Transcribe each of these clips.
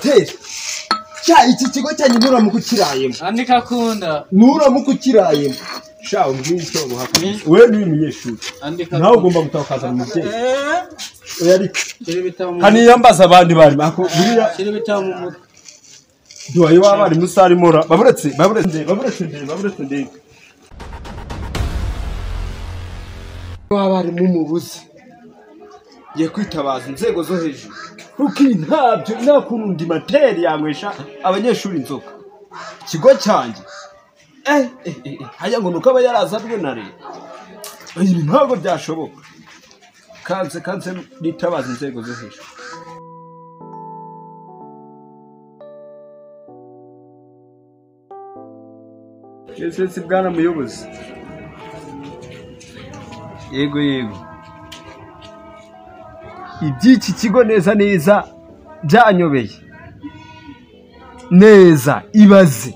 Ndimateri cya iki kigo cyanyu nuramuka ukirayemo. Andika kunda. Nuramuka ukirayemo. Sha umbwire icyo ubuhaka. We ni umunyeshuri. Nawe ugomba gutakaza umubyeyi. Oya ariko. Haniyambaza abandi bari ako buriya kiri bitabo mu mutwe. Duwaye w'abarimu sarimora baburetse baburetse baburetse baburetse ndege. W'abarimu mubuze. Ngiye kwitabaza inzego zo hejuru. Kuko ntabyo nakuntu Ndimateri yanywesha abanyeshuri inzoka. Ikigo cyanjye. Haya ngo nuko aba yarazanwe na leta. Ibi ntabwo byashoboka. Kanze kanze nitabaza inzego zo hejuru. Ese bwana muyobozi. Yego yego. Iby'iki kigo neza neza byanyobeye. Neza ibaze.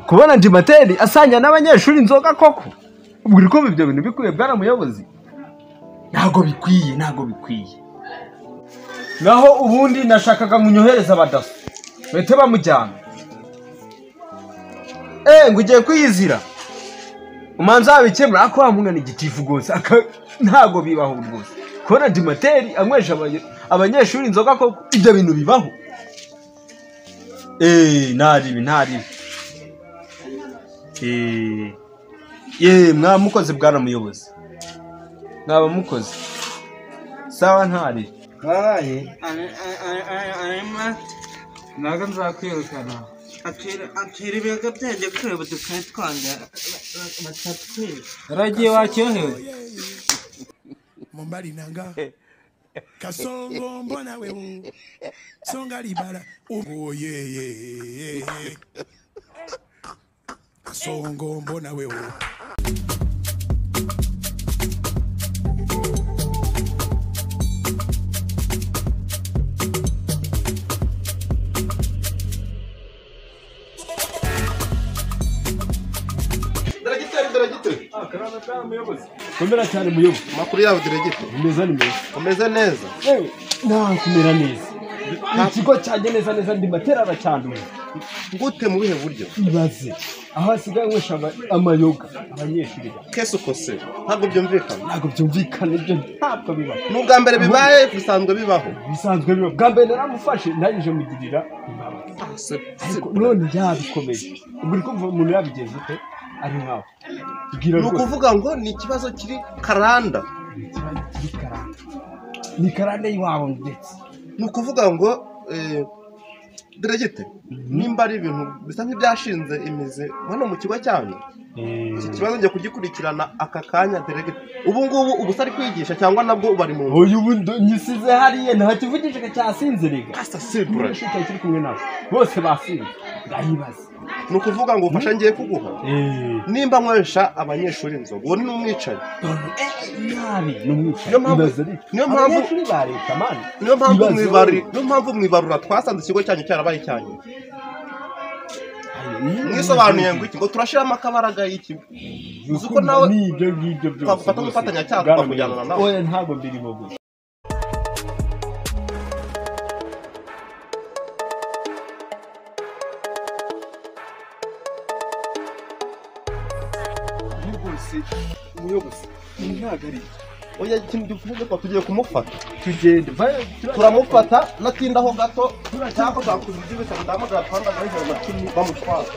Kubona Ndimateri asanya n'abanyeshuri inzoga koko. Ubwo uri kumva ibyo bintu bikwiye bwana muyobozi? Ntago bikwiye, ntago bikwiye. Naho ubundi nashakaga munyohereza abadaso. Bahite bamujyana. Ngo ugiye kwiyizira. Umanza abikemura ako wamungana igitifu gose. Ntago bibaho rwose. Kubona Ndimateri anywesha abanyeshuri inzoga koko ibyo bintu bibaho. Ntaribi ntaribi. Ye mwamukoze bwana muyobozi. Mwaba mukoze. Sawa ntari. Baye. Naga nzakwirukana. Atira ibiga byanjye kureba udukayi twanjye batatwiba. Yaragiye wakyohewe. Mombali nanga. Kasongo mbona wewe. Songa libala. Oh yeah yeah yeah. Kasongo mbona wewe. Komera cyane muyobozi. Makuru yawe diregite. Umeze neza. Umeze neza. Nta kumera neza. Ikigo cyanjye neza neza Ndimateri aracyanduye. Gute mu bihe buryo? Ibaze. Aho asigaye anywesha amayoga abanyeshuri. Kese uko se? Ntabwo byumvikana. Ntabwo byumvikana ibyo ntabwo bibaho. N'ubwa mbere bibaye bisanzwe bibaho. Bisanzwe bibaho. Bwa mbere naramufashe ndangije mugirira imbabazi. Ariko none yabikomeje. Ubwo uri kumva umuntu yabigenza ute? Ari nkawe. Ni ukuvuga ngo ni ikibazo kiri karanda. Ni karanda y'iwabo ndetse. Ni ukuvuga ngo diregite nimba ari ibintu bisa nk'ibyashinze imizi hano mu kigo cyanyu. Iki kibazo ngiye kugikurikirana aka kanya diregite. Ubu ngubu ubu ari kwigisha cyangwa nabwo bari mu nzu? Uyu nyisize hariya nta kivugisha cyasinze rega. Asa sibura. Kiri kumwe nawe. Bose basinze. Ndayibaza. Ni ukuvuga ngo ufasha ngiye kuguha. Nimba nywesha abanyeshuri inzoga uwo ni umwicanyi. Nabi ni umwicanyi. Niyo mpamvu niyo mpamvu mwibarura twasanze ikigo cyanyu cyarabaye cyanyu. Mwisobanuye ngo iki ngo turashiramo akabaraga y'iki. Uzi ko nawe nibyo ngibyo byose. Twagufata nk'ufatanya cyaha twakujyana nawe. Oya ntabwo mbirimo gusa. Umuyobozi ntabwo ari oya ikintu dufashe ko tugiye kumufata tugende turamufata natindaho gato cyangwa twakuze ibyo bita ndahamagara twanda bamutwara.